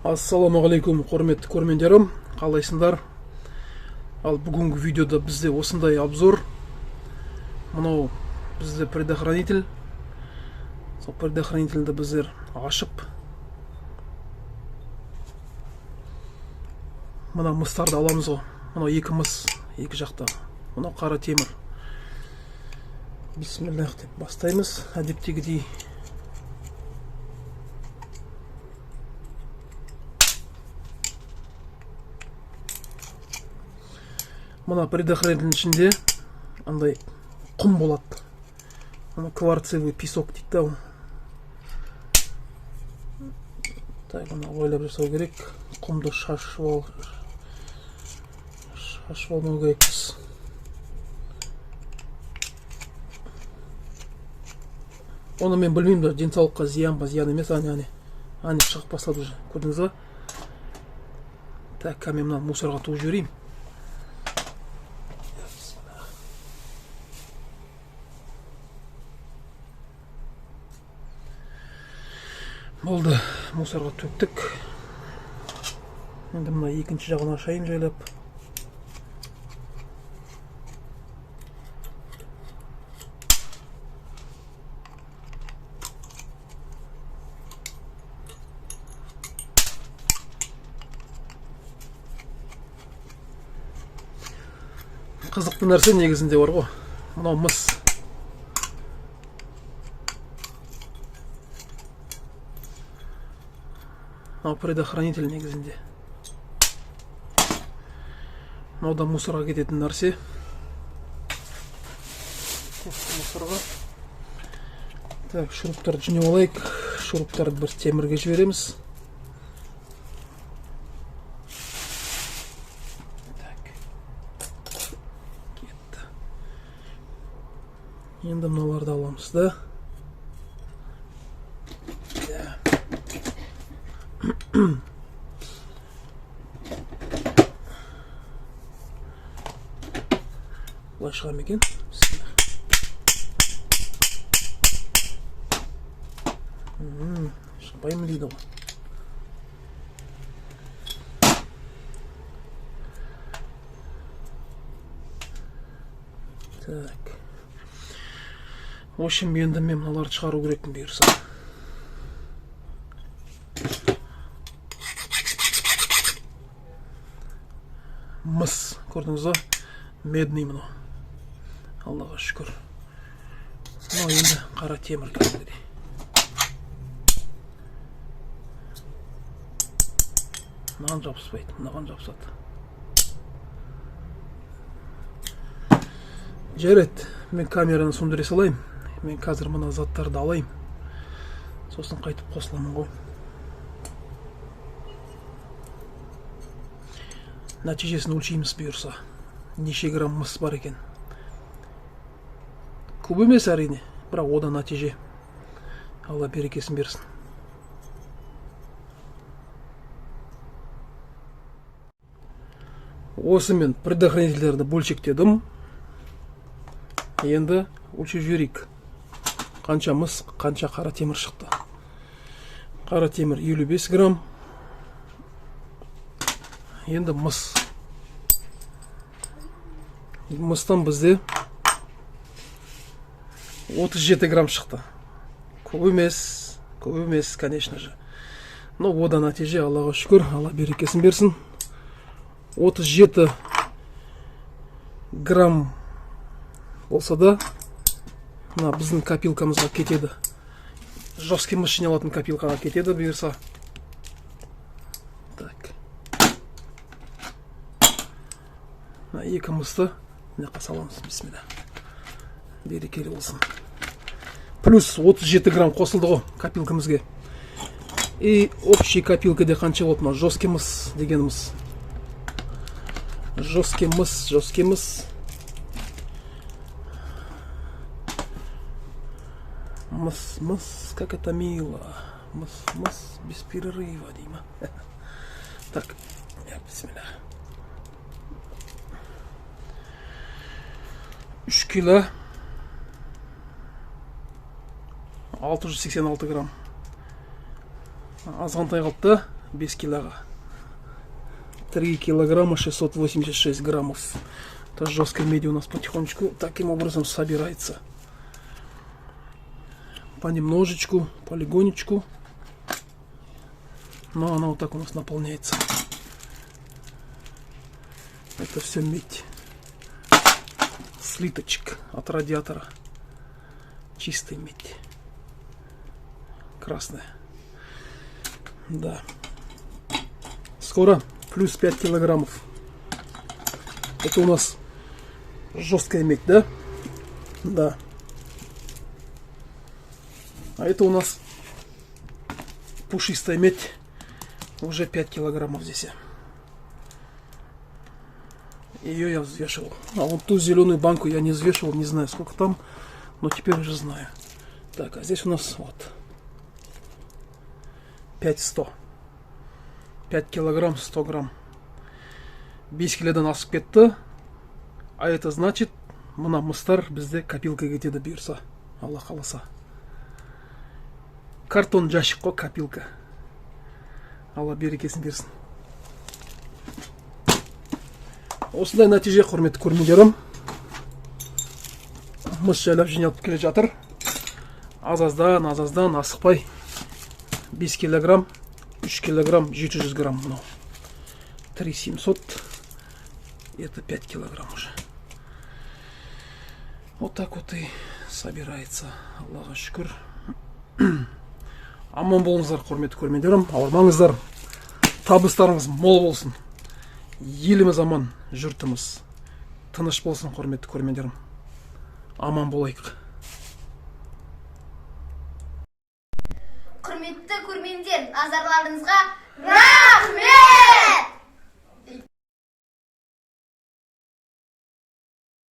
Ассалаумағалейкум, құрметті көрермендерім, қалайсыңдар? Ал бүгінгі видеода бізде осындай обзор. Мынау бізде предохранитель. Сол предохранительді біздер ашып, мына мыстарды аламыз ғой. Мынау екі мыс, екі жақта. Мынау қара темір. Бисмиллах деп бастаймыз әдеттегідей. Мына предохранительдің ішінде андай құм болады. Мына кварцевый песок дейді да ол. Так, оны ойлап жасау керек. Құмды шашып алмау керекпіз. Оны мен білмеймін да, денсаулыққа зиян ба, зиян емес, әне, әне шығып бастады уже, көрдіңіз ба? Так, мен мына мусорға тығып жіберейін. Болды, мусорға төктік. Енді мына екінші жағын ашайын жайлап. Қызықты нәрсе негізінде бар ғой. Мынау мыс. Мынау предохранитель негізінде. Мынау да мусорға кететін нәрсе. Мусорға. Так, шуруптарды жинап алайық. Шуруптарды бір темірге жібереміз. Так. Кетті. Енді мыналарды аламыз да. Былай шыға ма екен? Шықпаймын дейді ғой. Так. В общем, енді мен мыналарды шығару керекпін бұйырса. Мыс, көрдіңіз ба? Медный мынау. Аллаға шүкір. Мынау енді қара темір кәдімгідей. Мынаған жабыспайды, мынаған жабысады. Жарайды, мен камераны сөндіре салайын. Мен қазір мына заттарды алайын. Сосын қайтып қосыламын ғой. Нәтижесін өлшейміз бұйырса. Неше грамм мыс бар екен. Көп емес әрине, бірақ одан нәтиже. Алла берекесін берсін. Осымен предохранительдерді бөлшектедім. Енді өлшеп жіберейік. Қанша мыс, қанша қара темір шықты. Қара темір 55 грамм. Енді мыс. Мыстан бізде 37 грамм шықты. Көп емес, көп емес, конечно же. Но одан нәтиже, Аллаға шүкір, Алла берекесін берсін. 37 грамм болса да, мына біздің копилкамызға кетеді. Жесткий мыс жиналатын копилкаға кетеді бұйырса. Так. Мына екі мысты мына жаққа саламыз, бисмилля. Берекелі болсын. Плюс 37 грамм қосылды ғой копилкамызге. И общий копилкаде қанша болды мына жесткий мыс дегеніміз. Жесткий мыс, жесткий мыс. Мыс, мыс, как это мило. Мыс, мыс, без перерыва, Дима. Так, бисмилля. 3 кило 686 грамм. Азғантай қалыпты. 5 килоға. 3 килограмма 686 граммов. Это жесткой меди у нас потихонечку таким образом собирается. Понемножечку, полигонечку. Но она вот так у нас наполняется. Это все медь. Слиточек от радиатора. Чистая медь. Красная. Да. Скоро плюс 5 килограммов. Это у нас жесткая медь, да? Да. А это у нас пушистая медь. Уже 5 килограммов здесь. Ее я взвешивал. А вот ту зеленую банку я не взвешивал, не знаю, сколько там, но теперь уже знаю. Так, а здесь у нас вот 5100. 5 килограмм 100 грамм. 5 килодан асып кетті. А это значит, мына мыстар бізде копилкаға кетеді, бұйырса, Алла қаласа. Картон жәшік қой, копилка. Алла берекесін берсін. Осындай нәтиже, құрметті көрермендерім. Мыс жайлап жиналып келе жатыр. Аз аздан, аз аздан, асықпай. 5 килограмм, 3 килограмм, 700 грамм мынау. 3700. Это 5 килограмм уже. Вот так вот и собирается. Аллаға шүкір. Аман болыңыздар, құрметті көрермендерім. Ауырмаңыздар. Табыстарыңыз мол болсын. Еліміз аман, жұртымыз тыныш болсын, құрметті көрермендерім. Аман болайық. Құрметті көрермендер, назарларыңызға.